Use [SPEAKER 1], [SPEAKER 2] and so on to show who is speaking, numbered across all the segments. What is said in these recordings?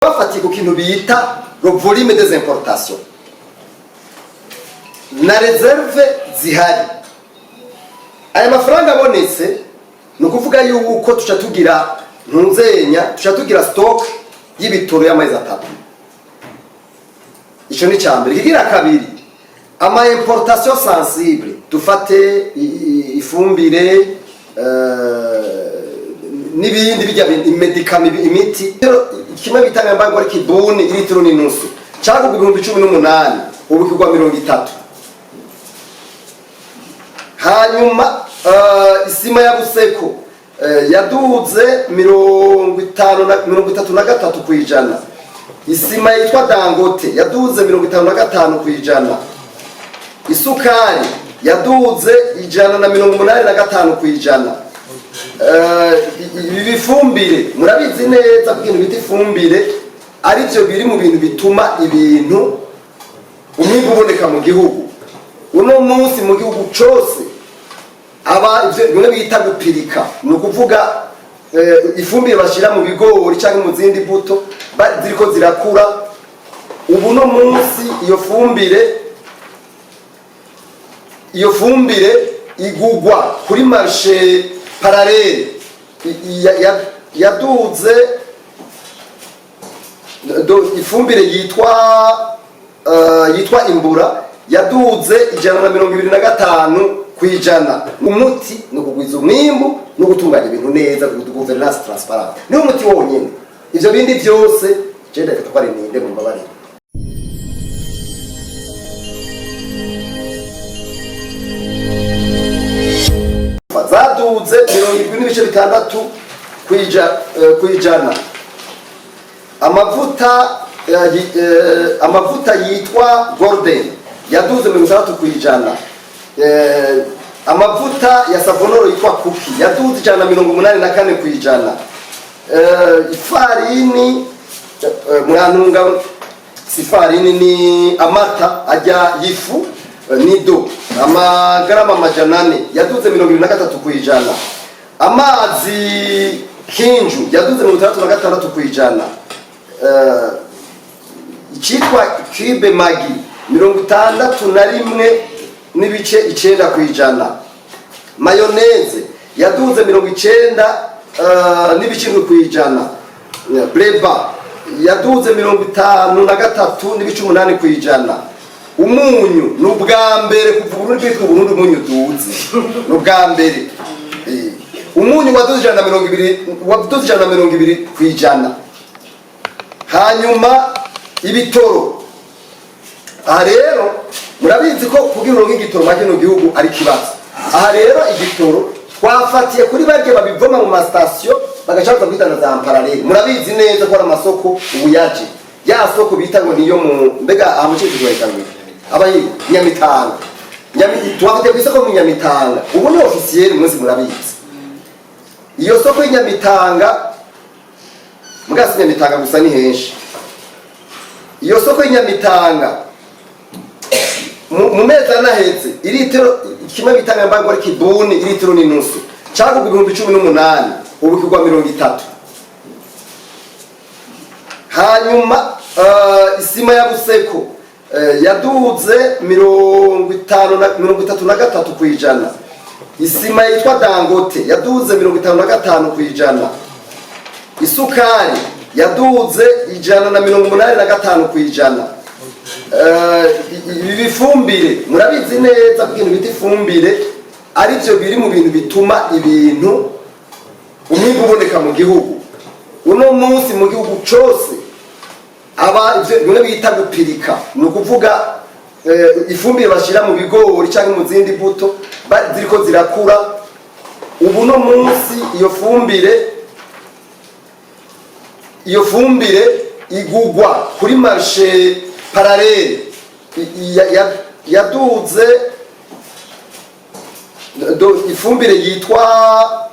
[SPEAKER 1] Bafatiye ku kintu bita le volume des importations na réserves zihari, aya mafaranga abonetse, ni ukuvuga yuko tuca tugira ntuzenya, tuca tugira stock y'ibitoro y'amezi 3. Ico ni ca mbere. Ikigira kabiri, ama importation sensible, dufate ifumbire, n'ibindi bijya médicaments, imiti. Kimwe bita ngo ari kibuni, iritiro n'inusu cyangwa 18,000, ubu kigwa 30. Hanyuma isima ya Buseko yaduze 50 na 33%. Isima yitwa Dangote yaduze 55%. Isukari yaduze 185%. Ibi bifumbire, murabizi neza ko ikintu bita ifumbire aribyo biri mu bintu bituma ibintu, umwimbu uboneka mu gihugu. Uno munsi mu gihugu cose aba ivyo bimwe bita gupirika, ni ukuvuga ifumbire bashyira mu bigori cyangwa mu zindi mbuto ziriko zirakura. Ubu no munsi iyo fumbire igugwa kuri marché parallèle yaduze ifumbire yitwa Imbura yaduze 125%. Umuti ni ukugwiza umwimbu no gutunganya ibintu neza, gouvernance transparente, niwo muti wonyene. Ivyo bindi byose je ndafata ko ari ninde mumbabarire. Zaduze 70.6 kwijana. Amavuta yitwa Golden yaduze 60%. Amavuta ya Savonoro yitwa Kuki yaduze 184%. Ifarini, murantunga, si ifarini, ni amata ajya y'ifu, Nido, amagarama 400 yaduze 23%. Amazi Kinju yaduze 66%. Icyitwa cube Maggi 61.9%. Mayonnaise yaduze 90.7%. Breba yaduze 53.8%. Umunyu, ni ubwa mbere kuva Uburundi bwitwa Uburundi umunyu uduze, ni ubwa mbere. Umunyu waduze 120, waduze 120%. Hanyuma ibitoro, aha rero murabizi ko kugira uronke igitoro mwa kino gihugu ari kibazo. Aha rero igitoro twafatiye kuri barya babivoma mu masitasiyo, bagaca baza kwitana za parallèle. Murabizi neza ko ari amasoko ubu yaje, ya soko bita ngo niyo mu, mbega aha mu Cibitoke bayita ngo abayigo Nyamitanga. Twafatiye ku isoko mu Nyamitanga, ubu ni officiel, mwese murabizi iyo soko y'Inyamitanga. Mugasi Nyamitanga gusa ni henshi. Iyo soko y'Inyamitanga mu mezi anaheze, iritiro kimwe bita ngo ari kibuni, iritiro n'inusu cyangwa 18,000, ubu kigwa 30. Hanyuma isima ya Buseko yaduze 50 na 33%. Isima yitwa Dangote yaduze 55%. Isukari yaduze 185%. Ibi bifumbire, murabizi neza ko ikintu bita ifumbire aribyo biri mu bintu bituma ibintu, umwimbu uboneka mu gihugu. Uno munsi mu gihugu cose aba ivyo bimwe bita gupirika, ni ukuvuga ifumbire bashyira mu bigori cyangwa mu zindi mbuto ziriko zirakura. Ubu no munsi iyo fumbire igugwa kuri marché parallèle yaduze ifumbire yitwa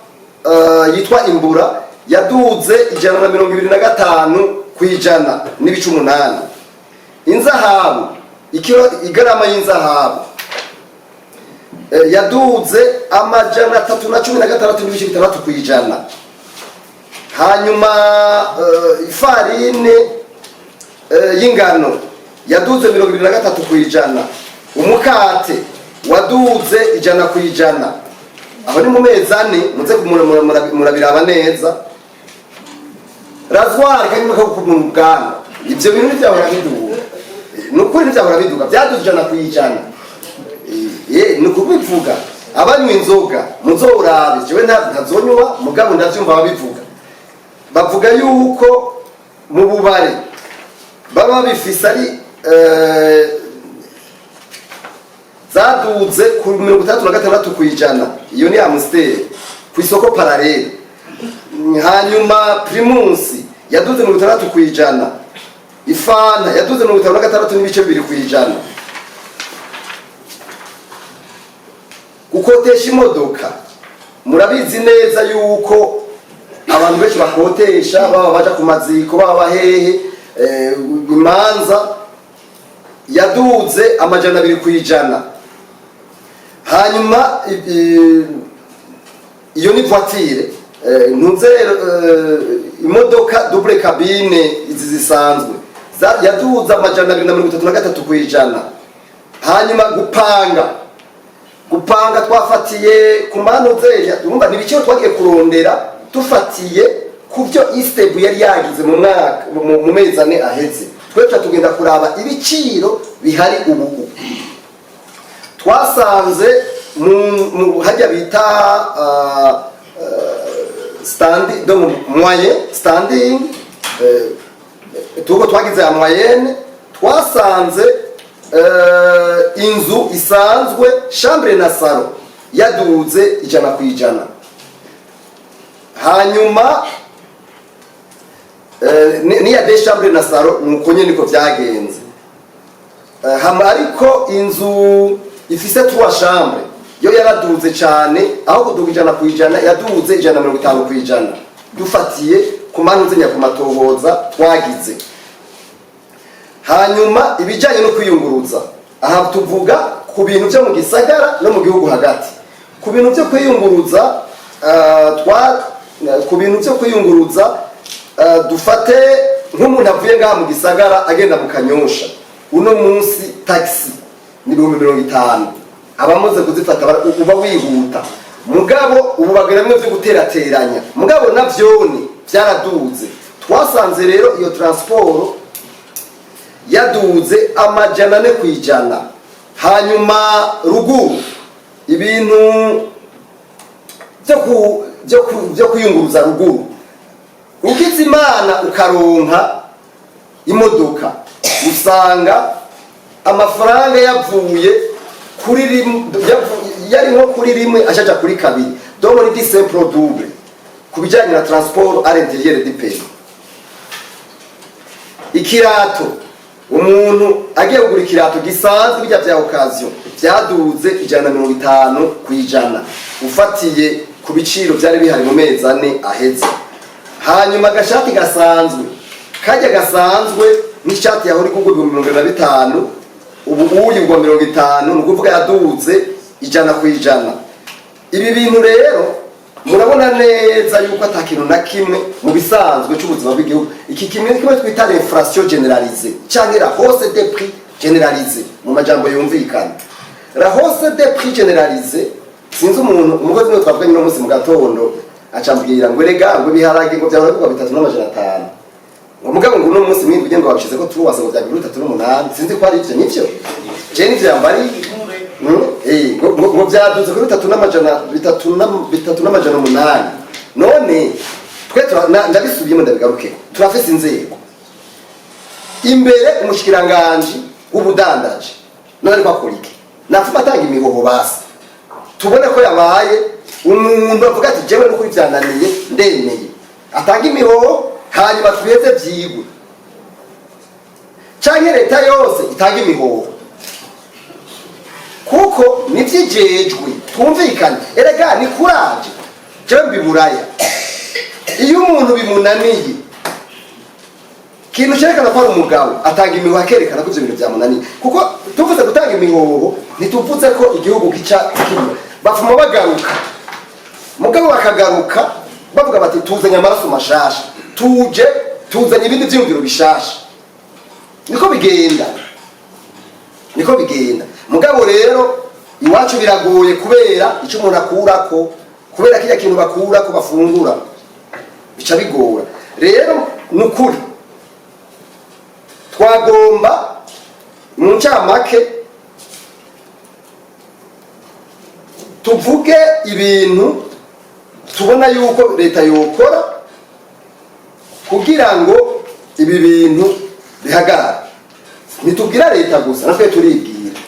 [SPEAKER 1] Imbura yaduze 125.8%. Inzahabu, ikiro, igarama y'inzahabu yaduze 316.6%. Hanyuma ifarine y'ingano yaduze 23%. Umukate waduze 100%. Aho ni mu mezi 4, muze murabiraba neza. Rasoir kanyuma ko ku bwanwa, ibyo bintu ntibyahora biduga, ni ukuri ntibyahora biduga, byaduze 100%. Ni ukubivuga. Abanywa inzoga muzorabe, jewe ntazonywa, mugabo ndavyumva babivuga, bavuga yuko mu bubare baba bifise ari zaduze ku 66%. Iyo ni Amstel ku isoko parallèle. Hanyuma Primus yaduze 60%. Ifanta yaduze 56.2%. Gukotesha imodoka, murabizi neza yuko abantu benshi bakotesha, baba baja ku maziko, baba bahehe, imanza, yaduze 200%. Hanyuma iyo ni voiture, ntuze imodoka double cabine izi zisanzwe yaduze 233%. Hanyuma gupanga twafatiye ku manuzeya, urumva ni ibiciro twagiye kurondera dufatiye ku byo ISTEEBU yari yagize mu mwaka, mu mezi 4 aheze. Twe tuca tugenda kuraba ibiciro bihari ubu. Twasanze mu hajya bita standing, donc moyen standing, tuko twagize ya moyenne, twasanze inzu isanzwe, chambre na salon, yaduze 100%. Hanyuma niya deux chambres na salon nuko nyene niko vyagenze. Hama ariko inzu ifise trois chambres yo yaraduze cyane, aho kuduga 100% yaduze 150%, dufatiye ku manuze nyakumatohoza twagize. Hanyuma ibijyanye no kwiyunguruza, aha tuvuga ku bintu byo mu gisagara no mu gihugu hagati. Ku bintu byo kwiyunguruza, twa ku bintu byo kwiyunguruza, dufate nk'umuntu avuye ngaha mu gisagara agenda mu Kanyosha, uno munsi taxi ni 50,000. Abamaze kuzifata uba wihuta, mugabo ubu bagira bimwe byo guterateranya, mugabo navyone byaraduze. Twasanze rero iyo transport yaduze 400%. Hanyuma ruguru, ibintu byo kwiyunguruza ruguru, ugize Imana ukaronka imodoka, usanga amafaranga yavuye kuri rimwe, yari nko kuri rimwe ashaja kuri kabiri, donc ni simple double ku bijyanye na transport à l'intérieur du pays. Ikirato, umuntu agiye kugura ikirato gisanzwe, bijya bya occasion, byaduze 150% ufatiye ku biciro byari bihari mu mezi 4 aheze. Hanyuma agashati gasanzwe, kajya gasanzwe n'ishati yahora igurwa 75,000, ubu uyigwa 50, ni ukuvuga yaduze 100%. Ibi bintu rero murabona neza yuko ata kintu na kimwe mu bisanzwe cy'ubuzima bw'igihugu, iki kimwe kimwe twita l'inflation généralisée cyangwa la hausse des prix généralisée mu majambo yumvikana. La hausse des prix généralisée, sinzi umuntu, umukozi umwe twavuganye uno munsi mu gatondo, acambwira ngo erega ngo ibiharage ngo byahora bigwa 3,500, ngo mugabo ngo uno munsi mwindwi ngo babishize ko turuwase, ngo byagira 3,800. Sinzi ko ari ivyo, nivyo je nivyo yambari. Ngo byaduze kuri bitatu n'amajana bitatu na 3,800. None twe ndabisubiyemo, ndabigaruke, turafise inzego imbere, umushikiranganji w'ubudandaji none ariko akora iki? Napfuma atanga imihoho basi, tubone ko yabaye umuntu avuga ati jewe nukuri byananiye, ndemeye. Atanga imihoho, hanyuma twiheze vyigwe, canke leta yose itanga imihoho, kuko nivyijejwe. Twumvikane erega, ni kuraje. Jewe mbiburaya, iyo umuntu bimunaniye, ikintu cyerekana ko ari umugabo, atanga imihoho, akerekana ko ivyo bintu byamunaniye. Kuko tuvuze gutanga imihoho, ntituvuze ko igihugu gica kimwe, bafuma bagaruka, mugabo bakagaruka. Bavuga bati: "Tuzanye amaraso mashasha, tuje tuzanye ibindi vyiyumviro bishasha." Niko bigenda, niko bigenda. Mugabo rero iwacu biragoye, kubera icyo umuntu akurako, kubera kirya kintu bakurako bafungura, bica bigora. Rero ni ukuri, twagomba mu ncamake tuvuge ibintu tubona yuko leta yokora kugira ngo ibi bintu bihagarare. Ntitubwira leta gusa, natwe turibwira.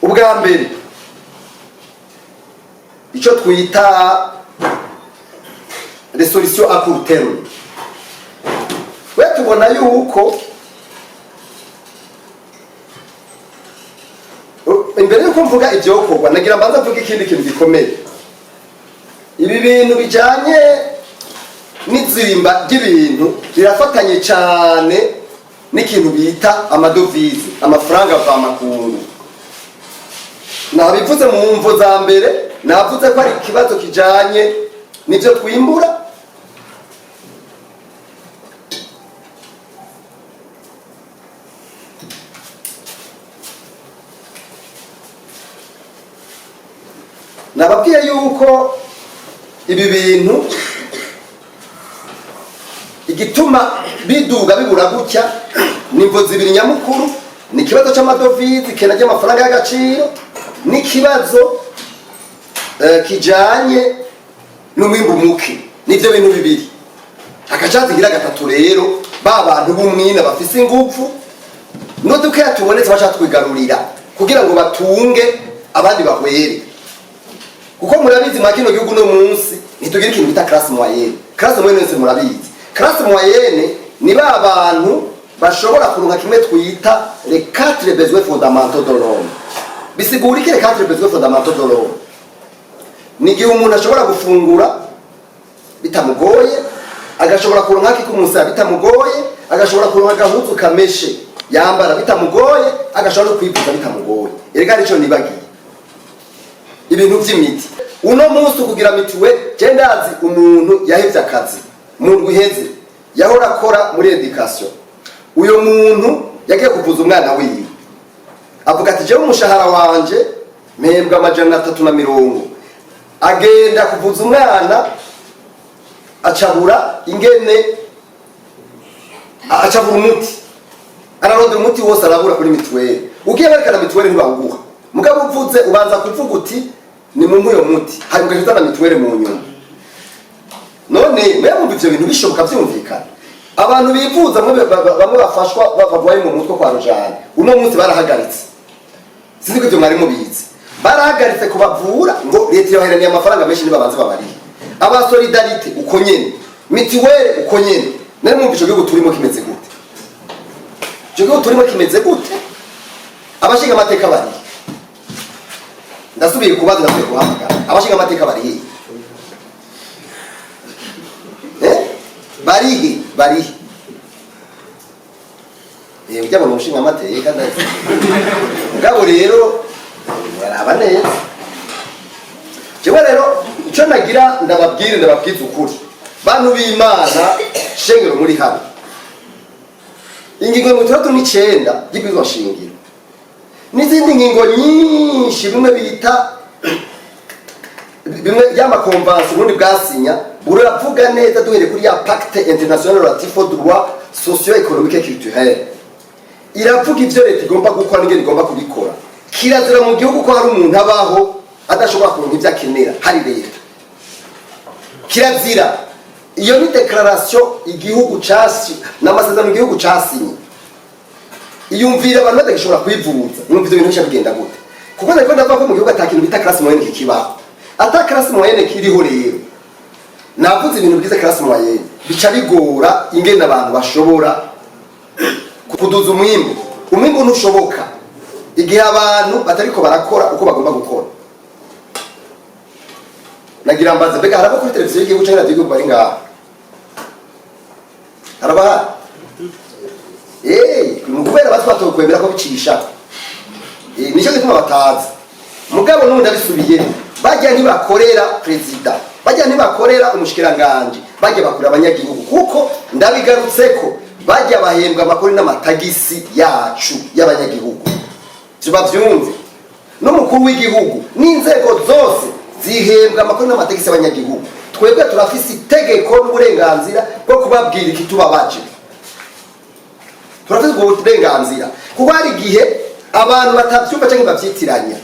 [SPEAKER 1] Ubwa mbere, icyo twita les solutions à court terme, we tubona yuko imbere yuko mvuga ibyokorwa, nagira mbanza mvuga ikindi kintu gikomeye. Ibi bintu bijanye n'izimba ry'ibintu birafatanye cyane n'ikintu bita amadovize, amafaranga mvamakungu. Nabivuze mu mvo za mbere, navuze ko ari ikibazo kijanye n'ibyo twimbura. Nababwiye yuko ibi bintu igituma biduga bibura gutya ni imvo zibiri nyamukuru: ni ikibazo c'amadovize, ikena ry'amafaranga y'agaciro, n'ikibazo kijanye n'umwimbu muke. Nivyo bintu bibiri. Hakacaza gatatu rero, ba bantu b'umwina bafise ingufu n'udukeya tubonetse baca twigarurira kugira ngo batunge abandi bahwere. Kuko murabizi, mwa kino gihugu no munsi ntitugira ikintu bita classe moyenne. Classe moyenne yose murabizi, classe moyenne ni ba bantu bashobora kuronka kimwe twita les quatre besoins fondamentaux de l'homme. Bisigura iki, les quatre besoins fondamentaux de l'homme? Ni igihe umuntu ashobora gufungura bitamugoye, agashobora kuronka akikumusaya bitamugoye, agashobora kuronka agahuzu kameshe yambara bitamugoye, agashobora no kwivuza bitamugoye. Erega arico nibagiye, ibintu vy'imiti. Uno munsi kugira mituweli, je ndazi umuntu yahevye akazi mu ndwi iheze, yahora akora muri éducation. Uyo muntu yagiye kuvuza umwana wiwe, avuga ati: "Jewe umushahara wanje mpembwa 320." Agenda kuvuza umwana, acabura ingene, acabura umuti, ararondera umuti wose arabura kuri mituweli. Ugiye werekana mituweli ntibawuguha. Mugabo uvuze, ubanza kuvuga uti: "Ni mu uyo muti", hanyuma ugaca uzana mituweli mu nyuma. None mwe mwumva ivyo bintu bishoboka, vyumvikana? Abantu bivuza bamwe bafashwa barwaye mu mutwe kwa Rujane, uno munsi barahagaritse. Sinzi ko ivyo mwari mubizi. Barahagaritse kubavura ngo leta yoheraniye amafaranga menshi, nibabanze babarihe. Aba solidarité uko nyene, mituweli uko nyene. Nari mwumva ico gihugu turimo kimeze gute? Ico gihugu turimo kimeze gute? Abashinga amateka barihe? Ndasubiye kubaza, ndasubiye guhamagara, abashinga amateka barihe? Eh? Barihe, barihe? Ujya mu mushinga amateka ndazi. Mugabo rero baraba neza. Jewe rero icyo nagira ndababwire, ndababwiza ukuri, bantu b'Imana, shengero muri hano, ingingo 69 y'ibwirizwa nshingiro n'izindi ngingo nyinshi, bimwe bita bimwe y'ama conventions ubundi bwasinya, buravuga neza, duhereye kuri ya Pacte international relatif aux droits socio économiques et culturels, iravuga ivyo leta igomba gukora n'ingene igomba kubikora. Kirazira mu gihugu ko hari umuntu abaho adashobora kuronka ivyo akenera hari leta. Kirazira. Iyo ni déclaration igihugu casi n'amasezerano igihugu casinye. Iyumvira abantu badagishobora kwivuza, mwumva ivyo bintu bica bigenda gute? Kuko nariko ndavuga ko mu gihugu ata kintu bita classe moyenne kikibaho. Ata classe moyenne kiriho rero, navuze ibintu bigize classe moyenne, bica bigora ingene abantu bashobora kuduza umwimbu. Umwimbu ntushoboka igihe abantu batariko barakora uko bagomba gukora. Nagira mbaze: mbega haraba kuri televiziyo y'igihugu canke radiyo y'igihugu bari ngaha? Harabahari? Ni ukubera batwatokwemera ko bicisha. Nicyo gituma batazi. Mugabo n'ubundi abisubiye, bajya ntibakorera perezida. Bajya ntibakorera umushikiranganje, bajya bakorera abanyagihugu, kuko ndabigarutseko, bajya bahembwa amakori n'amatagisi yacu y'abanyagihugu. Tubavyumve, n'umukuru w'igihugu n'inzego zose zihembwa amakori n'amatagisi y'abanyagihugu. Twebwe turafise itegeko n'uburenganzira bwo kubabwira ikitubabaje. Turafise ubwo burenganzira, kuko hari igihe abantu batavyumva cyangwa bavyitiranya.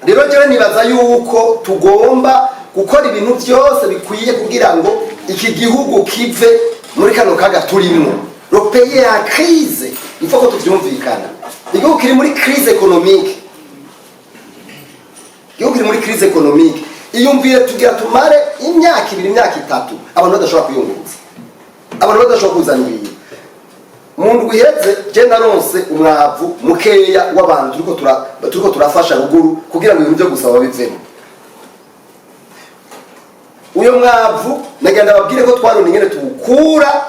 [SPEAKER 1] Rero jewe nibaza yuko tugomba gukora ibintu byose bikwiye kugira ngo iki gihugu kive muri kano kaga turimwo. Le pays est en crise, il faut ko tuvyumvikana. Igihugu kiri muri crise économique, igihugu kiri muri crise économique. Iyumvire, tugira tumare imyaka 2, imyaka 3, abantu badashobora kwiyunguruza, abantu badashobora kuzana ibintu. Mu ndwi iheze je naronse umwavu mukeya w'abantu turiko turafasha ruguru kugira ngo ibintu byo gusaba bivemo. Uyo mwavu nagenda babwire ko twarona ingene tuwukura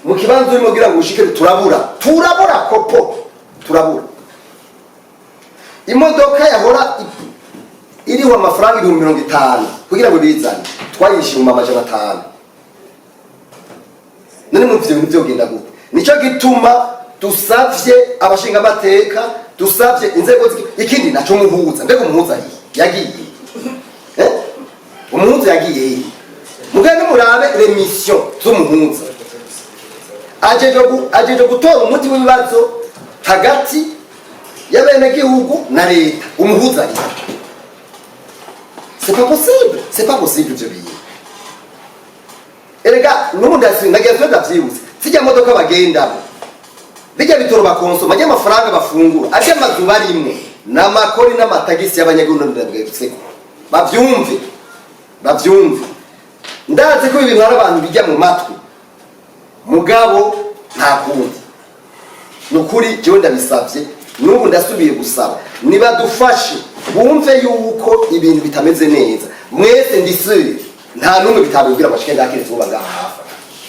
[SPEAKER 1] mu kibanza urimo kugira ngo ushike. Turabura, turabura kopo, turabura imodoka yahora iriho amafaranga 50,000 kugira ngo bizane, twayishyura mu 500. None mwumva ivyo bintu vyogenda gute? Nico gituma dusavye abashingamateka, dusavye inzego ikindi naco muhuza. Mbega umuhuza arihe? Yagiye, eh? Umuhuza yagiye he? Mugende murabe les missions z'umuhuza. Ajeje gutora umuti w'ibibazo hagati y'abenegihugu na leta. Umuhuza arihe? C'est pas possible, c'est pas possible ivyo bintu. Erega n'ubu ndagira ndavyibutse, zijya modoka bagendamo, bijya bitoro bakonsoma, ajya amafaranga bafungura, ajya amazu barimwo, n'amakori n'amatagisi y'abanyagihugu. Ndabwibutse ko bavyumve, bavyumve. Ndazi ko ibintu hari abantu bijya mu matwi, mugabo nta kundi. Ni ukuri, jewe ndabisabye, n'ubu ndasubiye gusaba, nibadufashe bumve yuko ibintu bitameze neza. Mwese ndisuye, nta n'umwe bitabibwira ngo ashike ngaha, keretse uba ngaha hafi.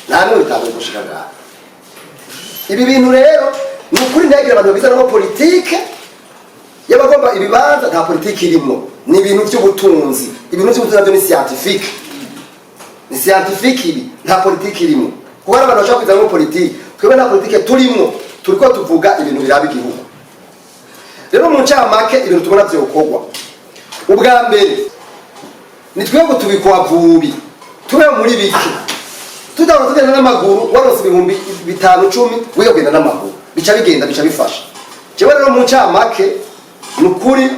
[SPEAKER 1] Nta n'umwe bitabwiye gushika ngaha. Ibi bintu rero, ni ukuri, ntihagire abantu babizanamo politike y'abagomba ibibanza. Nta politike irimo, ni ibintu by'ubutunzi. Ibintu by'ubutunzi nabyo ni scientifique, ni scientifique. Ibi nta politike irimo, kuko hari abantu bashobora kwizanamo politike. Twebwe nta politike turimo, turiko tuvuga ibintu biraba igihugu. Rero mu ncamake, ibintu tubona vyokorwa, ubwa mbere ni twebwe tubikwa vubi, tube muri bike, tudahora tugenda n'amaguru. Waronse 5000, 10, wiga kugenda n'amaguru, bica bigenda, bica bifasha. Jewe rero mu ncamake, ni ukuri,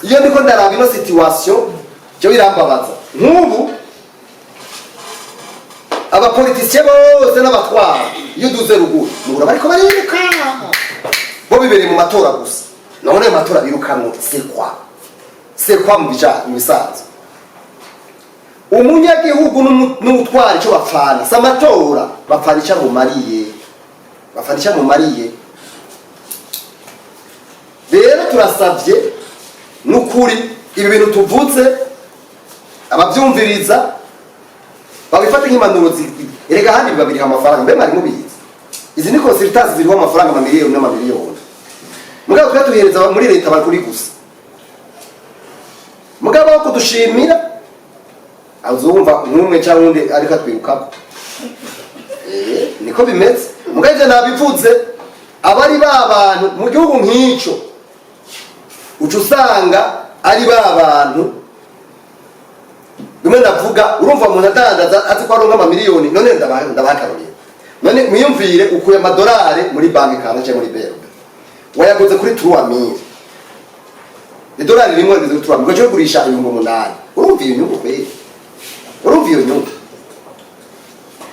[SPEAKER 1] iyo ndiko ndaraba ino situation, jewe irambabaza. Nk'ubu aba politiciens bose n'abatwara, iyo uduze ruguru muhura bariko bariruka, bo bibereye mu matora gusa. None ayo matora birukamwo, c'est quoi? C'est quoi? Mu bisanzwe, umunyagihugu n'utwara icyo bapfana si amatora, bapfana icyo amumariye, bapfana icyo amumariye. Rero turasabye n'ukuri, ibi bintu tuvuze, ababyumviriza babifate nk'impanuro. Erega ahandi biba biriho amafaranga. Mbe mwari mubizi? Izi ni consultance ziriho amafaranga, amamiliyoni n'amamiliyoni. Mugabo twe tubihereza muri leta, bari kuri gusa. Mugabo aho kudushimira, azumva nk'umwe cyangwa undi ariko atwirukako. Niko bimeze. Mugabo ivyo nabivuze, abari ba bantu mu gihugu nk'ico, uca usanga ari ba bantu bimwe ndavuga. Urumva umuntu adandaza azi ko aronka amamiliyoni. None ndabaha akarorero. None mwiyumvire, ukuye amadolari muri banki kana cyangwa muri BRB, wayaguze kuri 3000, idolari rimwe rigeze kuri 3000, ugaca ugurisha 8000. Urumva iyo nyungu kweli? Urumva iyo nyungu?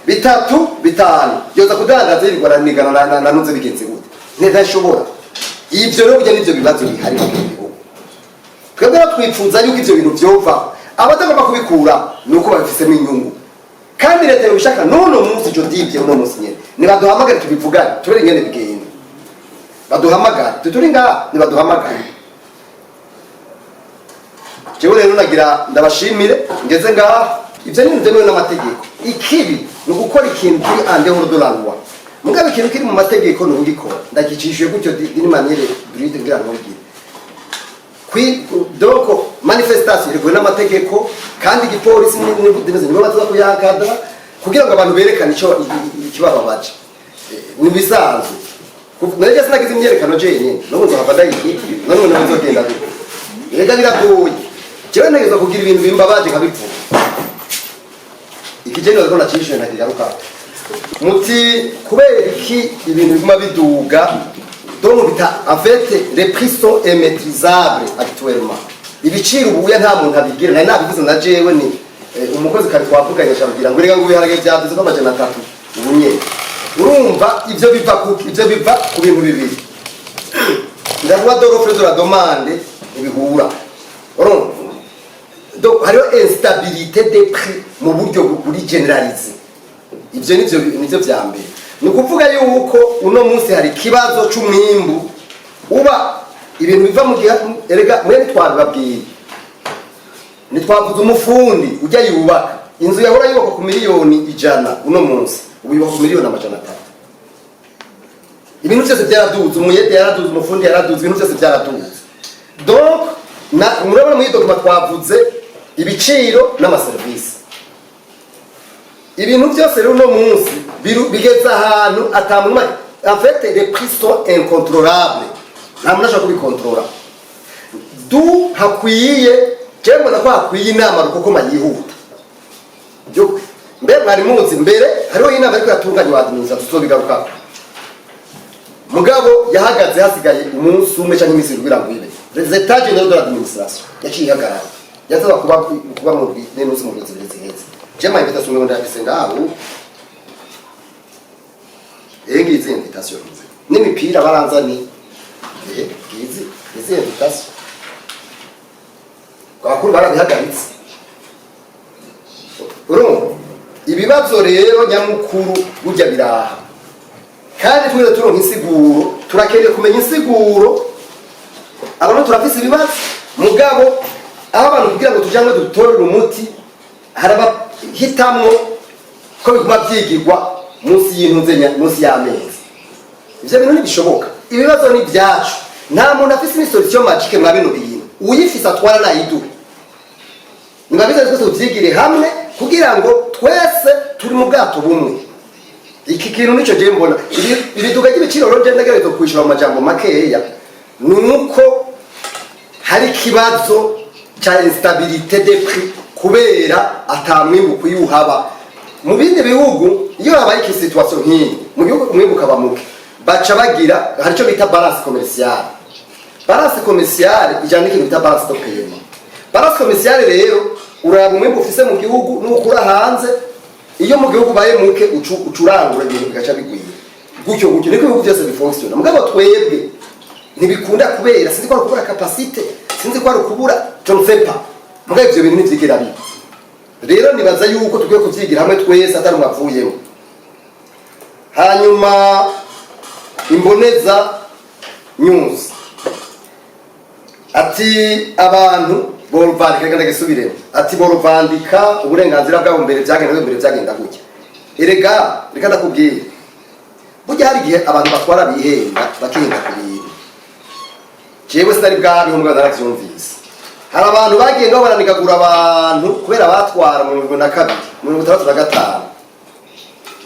[SPEAKER 1] Bitatu, bitanu, yoza kudandaza yirirwa aranigana na nuze, bigenze gute? Ntidashobora. Ivyo rero burya nivyo bibazo bihari mu gihugu. Twebwe rero twipfuza yuko ivyo bintu vyovaho. Abatagomba kubikura ni uko babifisemo inyungu, kandi leta yobishaka n'uno munsi. Ico dibye uno munsi nyene, nibaduhamagare tubivugane, tubere ingene bigenda. Baduhamagare, tuturi ngaha, nibaduhamagare. Jewe rero nagira ndabashimire ngeze ngaha. Ivyo ni ibintu byemewe n'amategeko. Ikibi ni ugukora ikintu kiri en dehors de la loi. Mugabo ikintu kiri mu mategeko ni ugikora. Ndagicishuye gutyo d'une manière brute ngira ntugire. Donc manifestation irekuwe n'amategeko, kandi igipolisi nibo baza kuyankadra kugira ngo abantu berekane ico ikibababaje. Ni bisanzwe. Naryo sinagize imyerekano jenyine, n'ubu nzohava ndayiki, none nawe nzogenda gute? Erega biragoye. Jewe ntegerezwa kugira ibintu bimbabaje nkabivuga. Ikigenda ko nacishuye, ntakigaruka. Muti kubera iki ibintu biguma biduga? Donc bita, en fait, les prix sont immaîtrisables actuellement. Ibiciro ubuya nta muntu abigira. Nari nabivuze na jewe, ni umukozi kare twavuganye, ashambwira ngo reka ngo ibiharage vyaduze ko 300 ubu nyene. Urumva ivyo biva ku, ivyo biva ku bintu bibiri: la loi de l'offre et de la demande ntibihura. Urumva, donc hariho instabilité des prix mu buryo buri généralisé. Ivyo nivyo vya mbere. Ni ukuvuga yuko uno munsi hari ikibazo c'umwimbu uba ibintu biva mu gihe. Erega mwe ntitwabibabwiye, ntitwavuze umufundi ujya yubaka inzu yahora yubakwa ku miliyoni 100, uno munsi ubu yubakwa ku miliyoni 300. Ibintu byose byaraduze, umuyede yaraduze, umufundi yaraduze, ibintu byose byaraduze. Donc na murabona muri iyi document twavuze ibiciro n'amaserivisi. Ibintu byose rero uno munsi bigeze ahantu atamuntu, en fait, les prix sont incontrôlables, nta muntu ashobora kubikontorora. Du hakwiye, jewe mbona ko hakwiye inama rukokoma yihuta. Mbe mwari muzi mbere hariho inama ariko yatunganywa administration, tuzobigarukako, mugabo yahagaze hasigaye umunsi umwe cyangwa iminsi ibiri kugira ngo ibe. Les états généraux de l'administration yaciye ihagarara. Yazaza kuba mu n'umunsi mu 20 ziheze. Je ma invitation ngo ndayafise ngaho. Ngizi invitation n'imipira baranzani. Ngizi izi invitation, abakuru barabihagaritse. Urumva, ibibazo rero nyamukuru burya biraha, kandi twese turonka insiguro. Turakeneye kumenya insiguro. Abantu turafise ibibazo, mugabo aho abantu kugira ngo tujanwe dutorere umuti, hari abahitamwo ko biguma vyigirwa munsi y'intuze, munsi y'amezi. Ivyo bintu ntibishoboka. Ibibazo ni ibyacu. Nta muntu afise ni solution magique mwa bino bintu. Uyifise atwara nayiduhe. Nibabize twese tuvyigire hamwe kugira ngo twese turi mu bwato bumwe. Iki kintu nico je mbona. Ibiduga ry'ibiciro rero, je ndagerageza kwishura mu majambo makeya, ni uko hari ikibazo ca instabilité des prix kubera ata mwimbu ukwiye uhaba. Mu bindi bihugu, iyo habaye iki situation nk'iyi mu gihugu, umwimbu ukaba muke, baca bagira, hari icyo bita balance commerciale. Balance commerciale ijana n'ikintu bita balance de paiement. Balance commerciale rero, uraba umwimbu ufise mu gihugu n'ukura hanze. Iyo mu gihugu ubaye muke, ucurangura ibintu bigaca bigwira, gutyo gutyo. Niko ibihugu byose bifonctionna. Mugabo twebwe ntibikunda kubera sinzi ko ari ukubura capacité, sinzi ko ari ukubura, je ne sais pas. Mugabo ivyo bintu ntivyigira biba. Rero nibaza yuko tukwiye kuvyigira hamwe twese, atari umwe. Hanyuma Imboneza News ati abantu boruvandika, reka ndagisubiremo, ati boruvandika uburenganzira bwabo mbere byagenda, mbere byagenda gutya. Erega reka ndakubwira, burya hari igihe abantu batwara bihenda, bakihenda ku bintu. Jewe sinari bwabiho, mbwa naravyumvise. Hari abantu bagiye ngaho baranigagura abantu kubera batwara mu 2002, mu 65,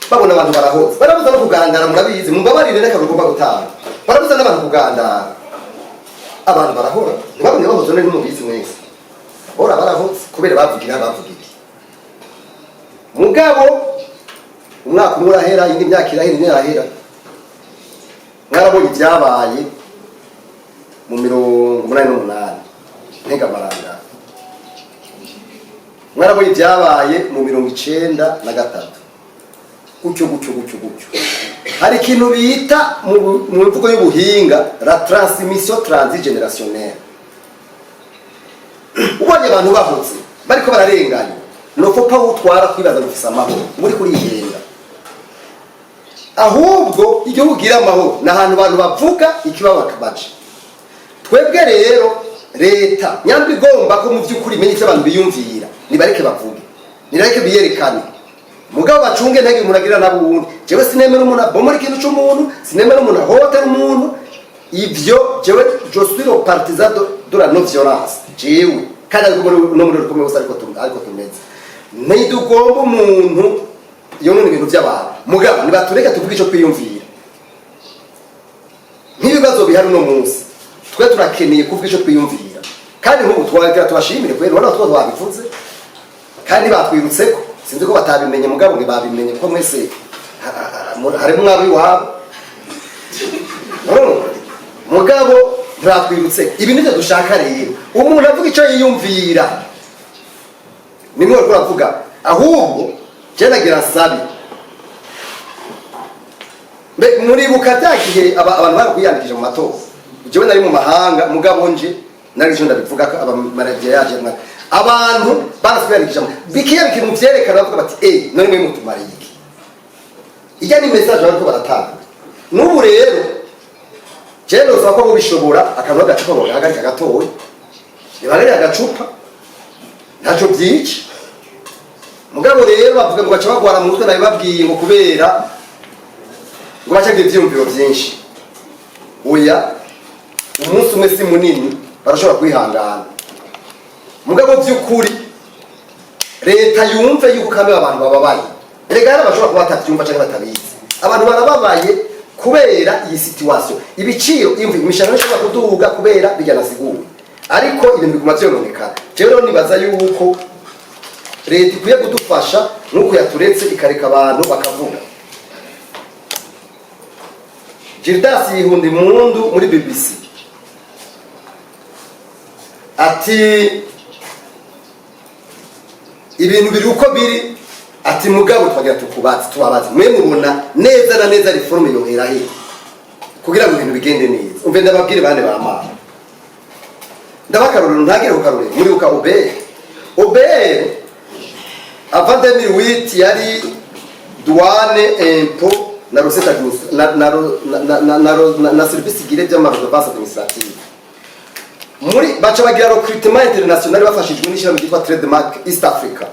[SPEAKER 1] babona abantu barahoze, barabuza no kugandara. Murabizi, mumbabarire reka rugomba gutanga, barabuza n'abantu kugandara. Abantu barahora, ntibabone bahoze. None ntimubizi mwese, bora barahoze kubera bavugira, bavuga iki. Mugabo umwaka umwe urahera, indi myaka irahera, indi irahera. Mwarabonye ibyabaye mu 88, ntegamaranga. Mwarabonye ibyabaye mu 93, gutyo gutyo gutyo gutyo. Hari ikintu bita mu mvugo y'ubuhinga la transmission transgénérationnelle. Ubonye abantu bahutse bariko bararenganya, nofopa utwara kwibaza ngo ufise amahoro, uba uriko urihenga. Ahubwo igihugu gira amahoro ni ahantu abantu bavuga ikibabakabaje. Twebwe rero, leta nyamba igomba ko mu by'ukuri imenye icyo abantu biyumvira, nibareke bavuge, nibareke biyerekane, mugabo bacunge ntege umuntu agira nabo uwundi. Jewe sinemera umuntu abomora ikintu c'umuntu, sinemera umuntu ahohotera umuntu. Ivyo jewe je suis le partisan de de la non violence jewe, kandi ariko muri no muri rukomeye hose, ariko tumeze ntidugomba umuntu yonona ibintu by'abantu. Mugabo nibatureke tuvuge ico twiyumvira nk'ibibazo bihari uno munsi. Twe turakeneye kuvuga ico twiyumvira, kandi nk'ubu twagira tubashimire kubera urabona two twabivuze kandi batwirutseko. Sinzi ko batabimenye, mugabo ntibabimenye kuko mwese harimo mwabo iwabo. Urumva? Mugabo ntibatwirutse. Ibi nivyo dushaka rero, umuntu avuga ico yiyumvira. Nimwe bariko uravuga. Ahubwo je nagira nsabe. Mbe muribuka bya gihe abantu bari kwiyandikisha mu matora? Jewe nari mu mahanga, mugabo nje nari ico ndabivuga ko abamaradiyo yaje abantu barazi kwiyandikisha bikiya bikintu vyerekana, bavuga bati: "Eh, none mwe mutumariye iki?" Ijya ni message bariko baratanga n'ubu. Rero jewe nosaba ko bobishobora, akantu k'agacupa bogahagarika gatoya, nibahagarike agacupa, ntaco vyica. Mugabo rero bavuga ngo baca bagwara mu mutwe, nabibabwiye, ngo kubera ngo bacagira ivyiyumviro vyinshi. Oya, umunsi umwe si munini, barashobora kwihangana. Mugabo vy'ukuri leta yumve yuko kamwe abantu bababaye. Erega hari abashobora kuba batavyumva canke batabizi. Abantu barababaye kubera iyi situation, ibiciro, imvi imishahara ishobora kuduga kubera bijya nasiguwe, ariko ibintu biguma vyononekara. Jewe rero nibaza yuko leta ikwiye kudufasha nk'uko yaturetse, ikareka abantu bakavuga. Gildas Yihunda Impundu muri BBC ati ibintu biri uko biri, ati mugabo twagira tukubaze, tubabaze: mwe mubona neza na neza réforme yohera he kugira ngo ibintu bigende neza? Umve ndababwire, bane ba mama, ndabakarorero, ntagere ku karorero. Muribuka OBR? OBR avant 2008 yari douane, impôt na recette na service igire by'ama redevance administrative. Muri baca bagira recrutement international bafashijwe n'ishyirahamwe ryitwa Trademark East Africa.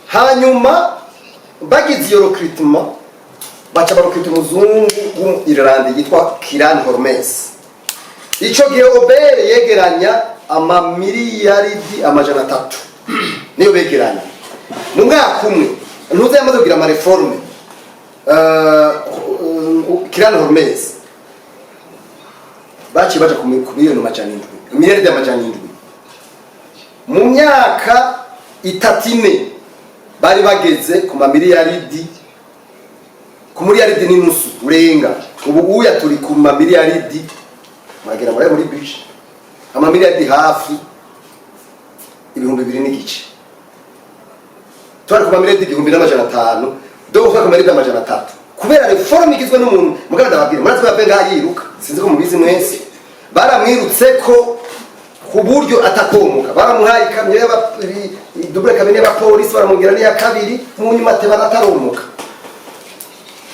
[SPEAKER 1] Hanyuma bagize iyo recrutement, baca barecruta umuzungu w'umu Irlande yitwa Kiran Hormes. Ico gihe OBR yegeranya amamiliyaridi 300, niyo begeranya mu mwaka umwe. Ntuze yamaze kugira ama réformes, Kiran Hormes, baciye baja ku miliyoni 700, miliyaridi 700. Mu myaka 3, 4, bari bageze ku mamiliyaridi, ku miliyaridi n'inusu urenga. Ubu uya turi ku mamiliyaridi, muragera muri budget, amamiliyaridi hafi 2500. Twari ku mamiliyaridi 1500, do ku mamiliyaridi 300, kubera réforme igizwe n'umuntu. Mugabo ndababwira, murazi ko yave ngaha yiruka, sinzi ko mubizi mwese. Baramwirutse ko ku buryo atakomoka, baramuhaye ikamyo double cabine y'abapolisi, baramwongera n'iya kabiri, mu nyuma ateba arataromoka.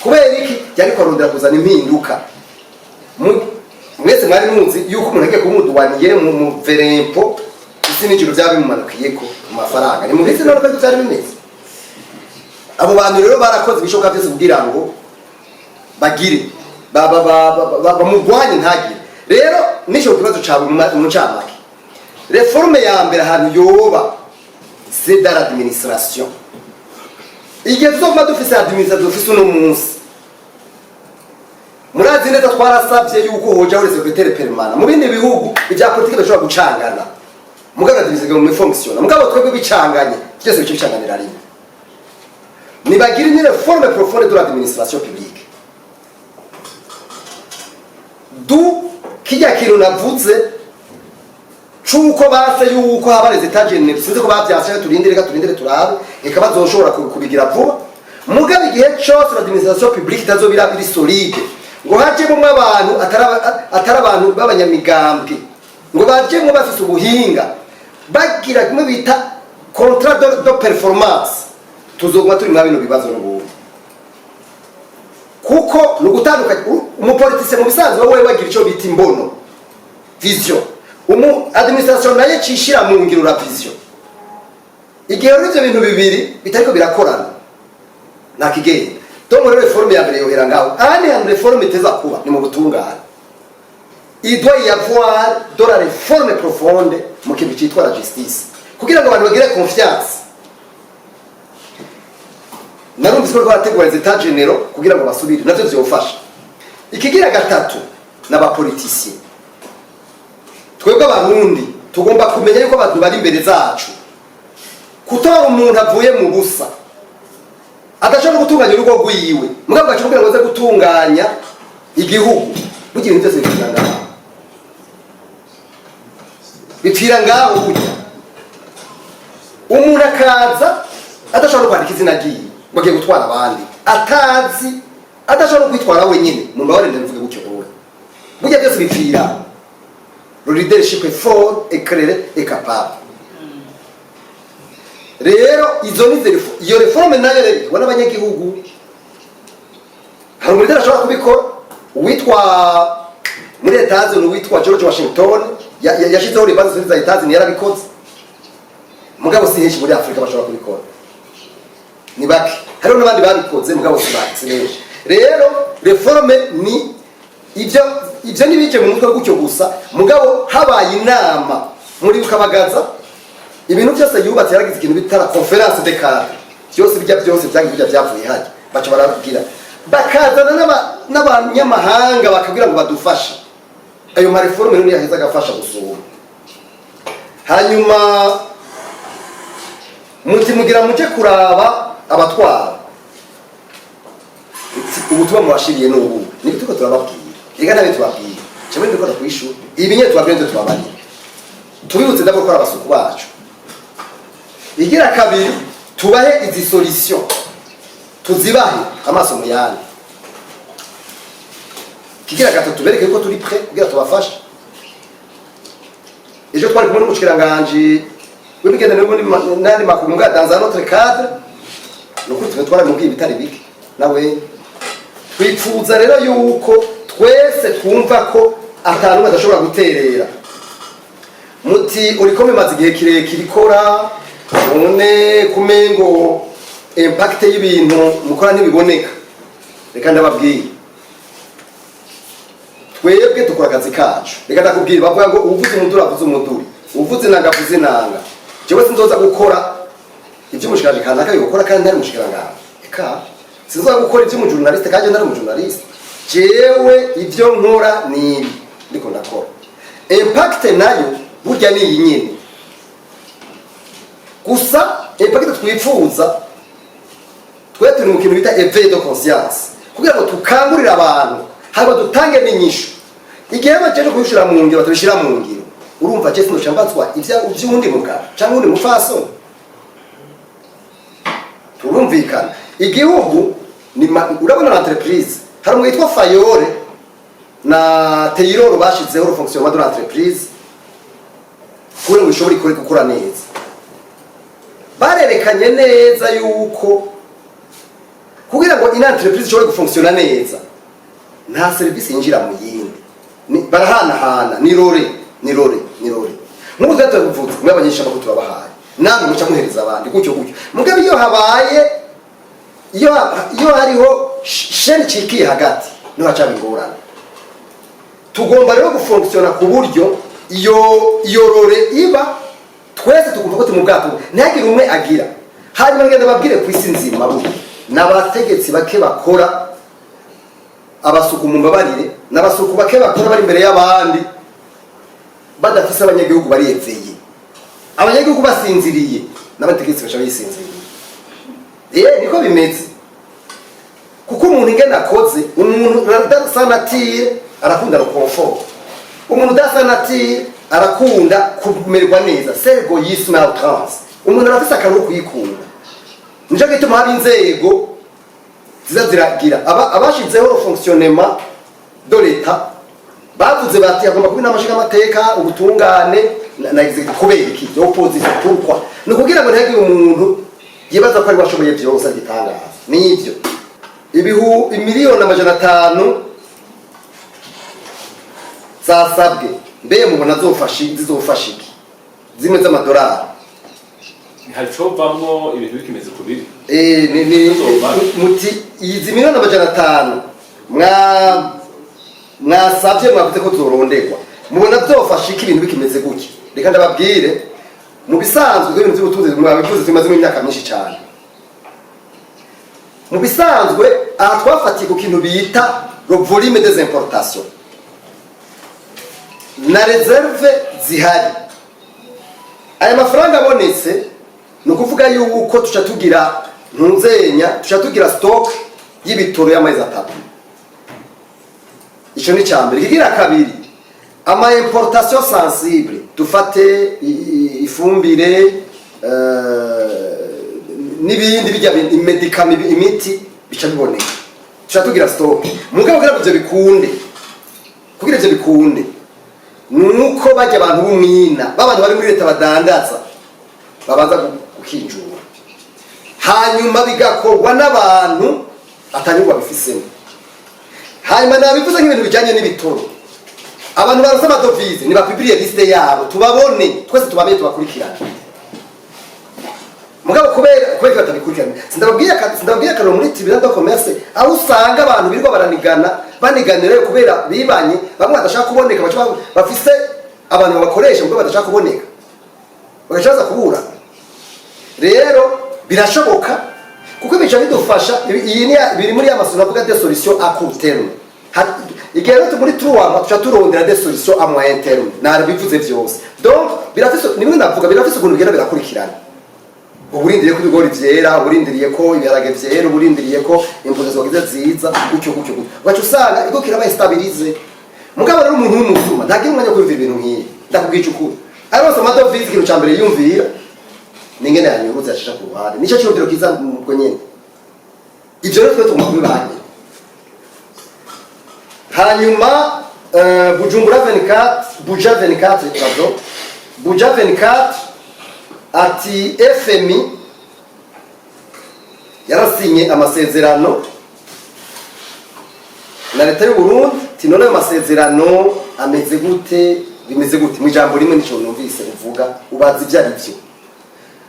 [SPEAKER 1] Kubera iki? Yariko arondera kuzana impinduka. Mwese mwari muzi yuko umuntu agiye kuba umu douanier mu verempo, isi n'ijuru byaba bimumanukiyeko mu mafaranga. Ni mubizi none ko byari bimeze. Abo bantu rero barakoze ibishoboka byose kugira ngo bagire bamugwanye ntagire. Rero nico kibazo cawe mu ncamake, réforme ya mbere ahantu yoba, c'est dans l'administration. Igihe tuzoguma dufise administration dufise uno munsi, murazi neza twarasavye yuko hojaho les secrétaires permanents. Mu bindi bihugu ibya politike bishobora gucangana, mugabo administration mu fonctionne. Mugabo twebwe bicanganye byose, bice bicanganira rimwe. Nibagira une réforme profonde de l'administration publique, du kijya kintu navuze cuko base yuko haba les états généraux. Sinzi ko bavyase, turindire, reka turindire turabe, eka bazoshobora kubigira vuba. Mugabo igihe cose l'administration publique itazobira iri solide, ngo hajemwo abantu atari abantu b'abanyamigambwe, ngo bajemwo bafise ubuhinga, bagira kimwe bita contrat de performance, tuzoguma turi mwa bino bibazo n'ubundi, kuko ni ugutandukanya. Umu politicien mu bisanzwe wowe wagira ico bita imbono, vision. Umu administration nayo cishira mu ngiro la vision. Igihe rero ivyo bintu bibiri bitariko birakorana, nta kigenda. Donc rero réforme ya mbere yohera ngaho. Ahandi hantu réforme iteza kuba ni mu butungane. Il doit y avoir de la réforme profonde mu kintu cyitwa la justice, kugira ngo abantu bagire confiance. Narumvise ko rwarategura les états généraux kugira ngo basubire, navyo vyofasha. Ikigira gatatu, n'aba politiciens. Twebwe Abarundi tugomba kumenya yuko abantu bari imbere zacu, kutora umuntu avuye mu busa, adashobora no gutunganya urugo rwiwe, mugabo gaca kugira ngo aze gutunganya igihugu. Burya ibintu byose bipfira ngaho, bipfira ngaho. Burya umuntu akaza adashobora no kwandika izina ryiwe, ngo agiye gutwara abandi, atazi, adashobora no kwitwara wenyine. Mu mbabarire, ndabivuge gutyo. Wowe burya byose bipfira le leadership est fort, éclairé et capable. Rero izo ni iyo réforme nayo rero ibona abanyagihugu. Hari umu leader ashobora kubikora, uwitwa muri Etazi, uwitwa George Washington, yashyizeho les bases za Etazi, yarabikoze. Mugabo si henshi muri Afurika bashobora kubikora, ni bake. Hariho n'abandi babikoze, mugabo si bake, si benshi. Rero réforme ni ibyo ntibije mu mutwe gutyo gusa. Mugabo habaye inama muri Bukabagaza, ibintu byose yubatse, yaragize ikintu bita la conférence de cadre. Byose bijya, byose byangiye bijya byavuye hajya, baca barabwira, bakazana n'abanyamahanga, bakabwira ngo badufashe. Ayo ma réformes rero niyo yaheza agafasha gusuma. Hanyuma muti mugira muje kuraba abatwara, ubutumwa mubashiriye n'ubu nibyo turiko turababwira. Reka nabe tubabwira kimwe, ndiko kwishura ibi nyene tubabwira, nivyo tubabarira. Tubibutse d'abord ko ari abasuku bacu. Igira kabiri, tubahe izi solution, tuzibahe amaso mu yandi. Kigira gatatu, tubereke yuko turi prêt kugira tubafashe. Ejo twari kumwe n'umushikiranganji w'imigenderanire n'andi makuru nga dans un autre cadre. Ni ukuri twe twaramubwiye ibitari bike nawe. Twipfuza rero yuko twese twumva ko atanumwe adashobora guterera. Muti uriko bimaze igihe kirekire ikora, none kumengo impact y'ibintu mukora ntibiboneka. Reka ndababwire, twebwe dukora akazi kacu. Reka ndakubwira, bavuga ngo uwuvuze umuduri avuze umuduri, uwuvuze inanga avuze inanga. Jewe sinzoza gukora ibyo umushikiranganji kanaka yokora kandi ntari umushikiranganji. Eka sinzoza gukora ibyo umu journaliste kandi ntari umu journaliste. Jewe ibyo nkora ni ibi ndiko ndakora. Impact nayo burya ni iyi nyene gusa. Impact twifuza, twe turi mu kintu bita éveil de conscience, kugira ngo tukangurire abantu, hanyuma dutange n'inyishu. Igihe bajeje kubishira mu ngiro, batabishira mu ngiro. Urumva, je sinoca mbazwa ivy'uwundi mugabo canke uwundi mupfasoni. Turumvikana? Igihugu ni urabona l'entreprise, hari umuntu witwa Fayol na Taylor bashizeho le fonctionnement de l'entreprise kugira ngo ishobore ikore gukora neza. Barerekanye neza yuko kugira ngo ina entreprise ishobore gufonctionna neza, nta service yinjira mu yindi. Barahanahana, ni relais, ni relais, ni relais. Nk'ubu twari tubivuze, mwe abanyeshamakuru turabahaye, namwe muca muhereza abandi, gutyo gutyo. Mugabo iyo habaye, iyo hariho chaîne icikiye hagati, niho hacaba ingorane. Tugomba rero gufonctionna ku buryo iyo relais iba, twese tukumva ko turi mu bwato, ntihagire umwe agira. Hanyuma ngenda babwire, ku isi nzima burya n'abategetsi bake bakora abasuku, mu mbabarire, n'abasuku bake bakora bari imbere y'abandi, badafise abanyagihugu bariyeveye. Abanyagihugu basinziriye, n'abategetsi baca bisinziriye. Niko bimeze, kuko umuntu ingene akoze, umuntu udasa nature arakunda le confort, umuntu udasa nature arakunda kumererwa neza. C'est l'égoïsme à outrance. Umuntu arafise akantu ko kuyikunda. Nico gituma hari inzego ziza ziragira abashizeho le fonctionnement de l'État, bavuze bati hagomba kuba inama nshingamateka, ubutungane na exécutif. Kubera iki? Opposition, pourquoi? Ni ukugira ngo ntihagire umuntu yibaza ko ari washoboye byose, agitangaza. Nivyo ibihu 500 000 000 zasabwe, mbe mubona zizofasha iki, zimwe z'amadolari?
[SPEAKER 2] Hari covamwo ibintu bikimeze kubiri.
[SPEAKER 1] Ni muti izi 500 000 000 mwa Mwasavye, mwavuze ko zoronderwa. Mubona vyofasha iki ibintu bikimeze gutya? Reka ndababwire, mu bisanzwe ibintu by'ubutunzi mwabivuze, tumazemo imyaka myinshi cyane. Mu bisanzwe aha twafatiye ku kintu bita le volume des importations na réserves zihari. Aya mafaranga abonetse, ni ukuvuga yuko tuca tugira ntunzenya, tuca tugira stock y'ibitoro y'amezi 3. Icyo ni icya mbere. Ikigira kabiri, ama importation sensible, dufate ifumbire, n'ibindi bijya i médicaments, imiti, bica biboneka, tuca tugira stock. Mugabo kugira ivyo bikunde nuko bajya abantu b'umwina, b'abantu bari muri leta badandaza, babanza gukinjura, hanyuma bigakorwa n'abantu atanyurwa babifisemo. Hanyuma nabivuze nk'ibintu bijyanye n'ibitoro, abantu baronse ama devises nibapublier liste yabo, tubabone twese, tubamenye, tubakurikirane. Mugabo kubera ko batabikurikirana, sindababwiye akaroro muri tribunal de commerce, aho usanga abantu birirwa baranigana, baniganira kubera bibanye, bamwe badashaka kuboneka, baca bafise abantu babakoresha, mugabo badashaka kuboneka, bagaca baza kubura. Rero birashoboka, kuko bica bidufasha. Iyi ni biri muri ya masoro avuga des solutions à court terme. Igihe rero muri 3 mois tuca turondera des solutions à moyen terme. Narabivuze vyose. Donc birafise, nimwe navuga, birafise ukuntu bigenda birakurikirana. Uburindiriye ko ibigori vyera, uburindiriye ko ibiharage vyera, uburindiriye ko imbuto zagize ziza, gutyo gutyo gutyo, ugaca usanga iko kirabaye stabilisé. Mugabo rero umuntu w'umuzuma ntagira umwanya wo kwiyumvira ibintu nk'ibi. Ndakubwije ukuri, aronse ama devises, ikintu ca mbere yiyumvira ni ingene yanyuruza, yashisha ku ruhande. Nico cyumviro kiza ubwo nyene. Ivyo rero twe tugomba kubibangira. Hanyuma Bujumbura 24, Buja 24, pardon, Buja 24 ati FMI yarasinye amasezerano na leta y'u Burundi. Ati none ayo masezerano ameze gute, bimeze gute? Mu ijambo rimwe, nico numvise uvuga, ubaza ibyo ari byo.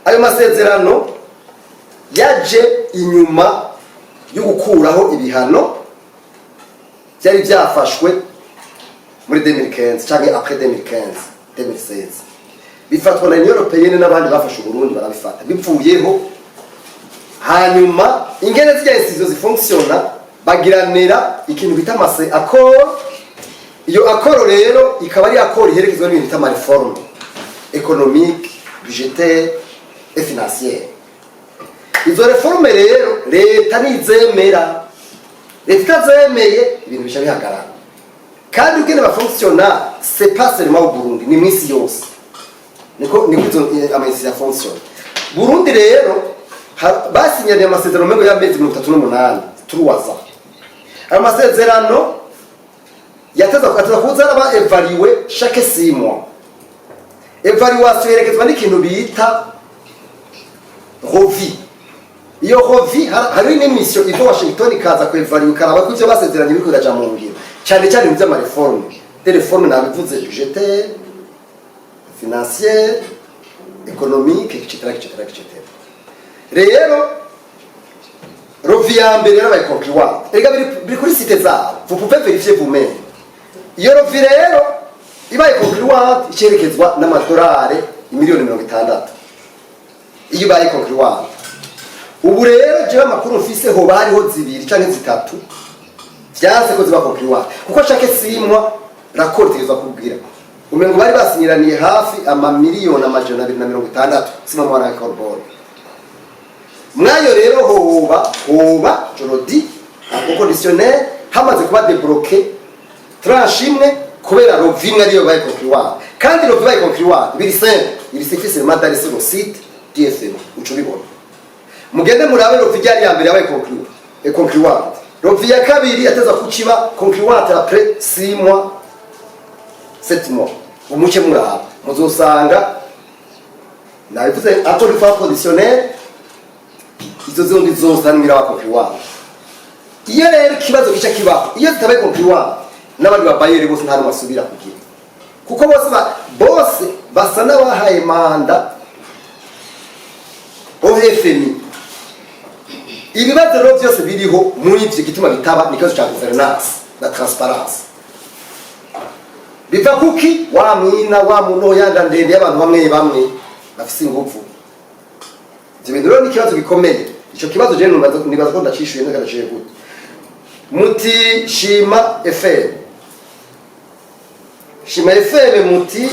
[SPEAKER 1] Ayo masezerano yaje inyuma yo gukuraho ibihano byari byafashwe muri 2015 cyangwa après 2015, 2016, bifatwa na Union Européenne n'abandi bafashe Uburundi, barabifata bivuyeho. Hanyuma ingene zijya institution zifonctionna, bagiranira ikintu bita amase accord. Iyo accord rero ikaba ari accord iherekezwa n'ibintu bita ama réformes économique, budgétaire et financière. Izo réformes rero leta nizemera. Leta itazemeye, ibintu bica bihagarara. Kandi ubwene bafonctionna, c'est pas seulement au Burundi, ni mwisi yose niko izo ama institution fonctionne. Burundi rero basinyaniye amasezerano mengo y'amezi 38, 3 ans. Ayo masezerano yateza kuza araba évalué chaque 6 mois. Évaluation yerekezwa n'ikintu bita revue. Iyo revue, hari n'i mission iva Washington ikaza kuévaluer, ikaraba ko ivyo basezeranye biriko biraja mu ngiro, cyane cyane mu vy'ama réformes. Des réformes nabivuze, budgétaire, financière, économique, etc., etc., etc. Rero revue ya mbere yarabaye concluante. Erega biri kuri site zabo, vous pouvez vérifier vous-même. Iyo revue rero ibaye concluante, icerekezwa n'amadolari 60 miliyoni iyo ibaye concluante. Ubu rero jewe amakuru mfise, hoba hariho zibiri canke zitatu vyanse ko ziba concluante, kuko chaque 6 mois rapport itegerezwa kubwira. Umengo bari basinyiraniye hafi 260 miliyoni simamwana ya korbone mwayo. Rero hoba, je le dis au conditionnel, hamaze kuba débloqué tranche imwe, kubera revue imwe ariyo baye concluante. Kandi revue ibaye concluante, biri simple, il suffit seulement d'aller sur le site d'FMI, uca ubibona. Mugende murabe revue ryari ya mbere yabaye concluante. Revue ya kabiri yateza kuciba concluante après 6 mois, 7 mois. Umuce muraba, muzosanga nabivuze encore une fois, conditionnel. Izo zombi zose harimo iraba concluante. Iyo rero ikibazo kica kibaho, iyo zitabaye concluante, n'abandi ba bailleurs bose nta n'umwe asubira kugira, kuko bose basa n'abahaye mandat au FMI. Ibibazo rero byose biriho muri ivyo, gituma bitaba ni ikibazo ca gouvernance na transparence. Biva kuki? Wa mwina wa muntu yanda ndende y'abantu bamwe bamwe bafise ingufu. Ivyo bintu rero ni ikibazo gikomeye. Ico kibazo je nibaza ko ndacishuye neza, ndaciye gute. Muti Shima FM, Shima FM, muti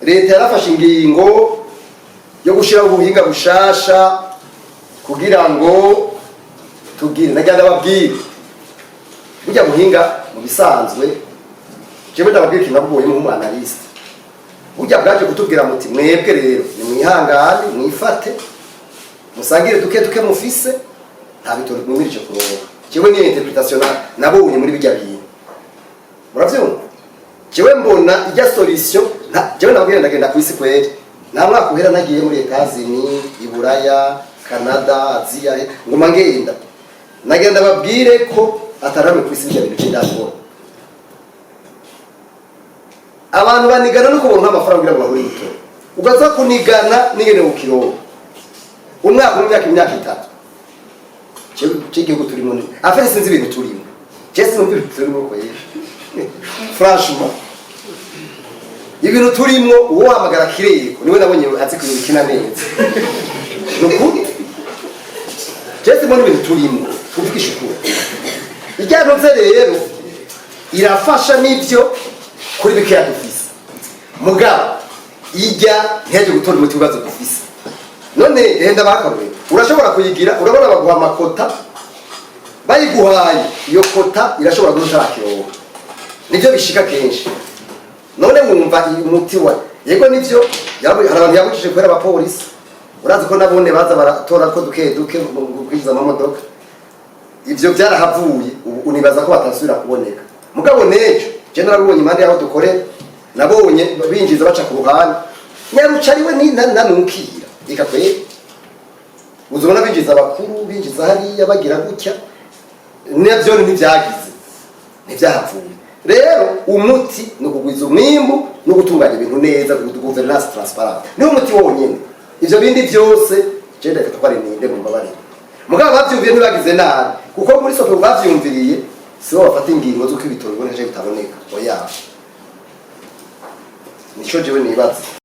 [SPEAKER 1] leta yarafashe ingingo yo gushiraho ubuhinga bushasha kugira ngo tugire. Nagira ndababwire, burya buhinga mu bisanzwe, jewe ndababwira ikintu nabubonye nk'umu analyste. Burya bwaje kutubwira muti: "Mwebwe rero nimwihangane, mwifate, musangire duke duke mufise, nta bitoro mwimirije kuronka." Jewe niyo interprétation nabonye muri bijya bintu, muravyumva? Jewe mbona ijya solution jewe nababwira, ndagenda kwisi kweri, nta mwaka uhera nagiye muri Etazini, Iburaya, Canada, Aziya, nguma ngenda. Nagenda babwire ko atarame kwisi bijya bintu cy'indakora. Abantu banigana no kubona amafaranga kugira ngo bahure igitoro, ugaza kunigana n'ingene ukironka umwaka umwe, imyaka 3. Cy'igihugu turimo ni afite, sinzi ibintu turimo, je sinumva ibintu turimo kweri. Franchement, ibintu turimo, uwo hamagara kireko niwe nabonye azi kubikina neza. Ni ukuri, je simbona ibintu turimo. Tuvugisha ukuri, ijyanoze rero irafasha n'ibyo kuri bikeya dufise, mugabo ijya ntiyaje gutora umuti w'ibibazo dufise. None renda bakarorero, urashobora kuyigira, urabona baguha ama quota, bayiguhaye iyo quota irashobora guha utarakironka, nibyo bishika kenshi. None wumva umuti wa yego nivyo, hari abantu yabujije kubera abapolisi, urazi ko nabone baza baratora ko duke duke mu kwinjiza amamodoka. Ivyo byarahavuye, ubu unibaza ko batasubira kuboneka. Mugabo nejo je narabonye impande yaho dukorera, nabonye binjiza baca ku ruhande nyarucariwe ni nanukira ika kweri. Uzobona binjiza abakuru, binjiza hariya, bagira gutya, navyo ntibyagize, ntibyahavuye. Rero umuti ni ukugwiza umwimbu no gutunganya ibintu neza, gouvernance transparente, niwo muti wonyene. Ivyo bindi byose je ndafata ko ari ninde mu mbabarire. Mugabo bavyumviye ntibagize nabi, kuko muri soko bavyumviriye sibo bafata ingingo z'uko ibitoro biboneka canke bitaboneka. Oya, nico jewe nibaza.